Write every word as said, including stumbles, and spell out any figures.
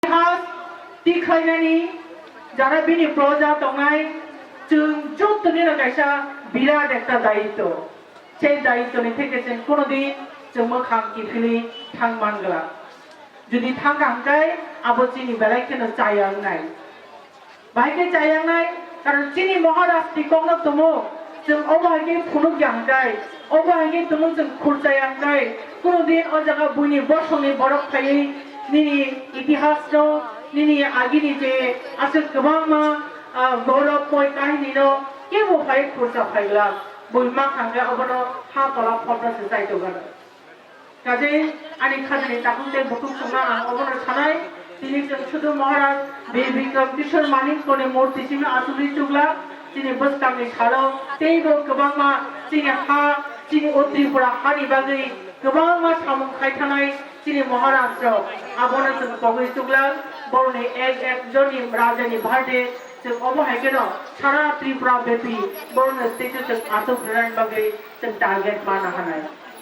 Itihas tikhlainani jara bini proja tongnai, chwng jotonino kaisa birat ekta dayitto. Sei dayitto ni theke chwng kono din chwng mwkhang kiphilwi thang man glak. Jodi thang kha hwnkhe abo chini belai kheno chaya wngnai. Bahai khe chaya wngnai, karon chini Maharaj ni kokno tongo, chwng obo hai khe phunuk ya hwnkhe, obo hai khe tongo chwng khurcha ya hwnkhe, kono din o jaga buini bosongni borok phaiwi nini itihas no, nini agini je aswk kwbangma, ah, gorob moi kahini no kebo phai khurcha phai glak. Bui ma kha hwnkhe obono ha tola phopra se chai tongkha. Kaje ani khajani takhuk tei bukhuk songma ang obono sanai, tini chwng Sudu Maharaj Bir Bikram Kishore Manikko ni murti simi achugwi chukla, chini bwskangni salo teibo kwbangma chini ha, chini o Tripura hani bagwi kwbangma samung khaithanai chini Maharaj rok, abono chwng pogwi chukla, boroni ek ek jonni rajani birthday chwng obo hai kheno sara Tripura bepi boroni statue chwng achuk rwna bagwi chwng target ma nahanai.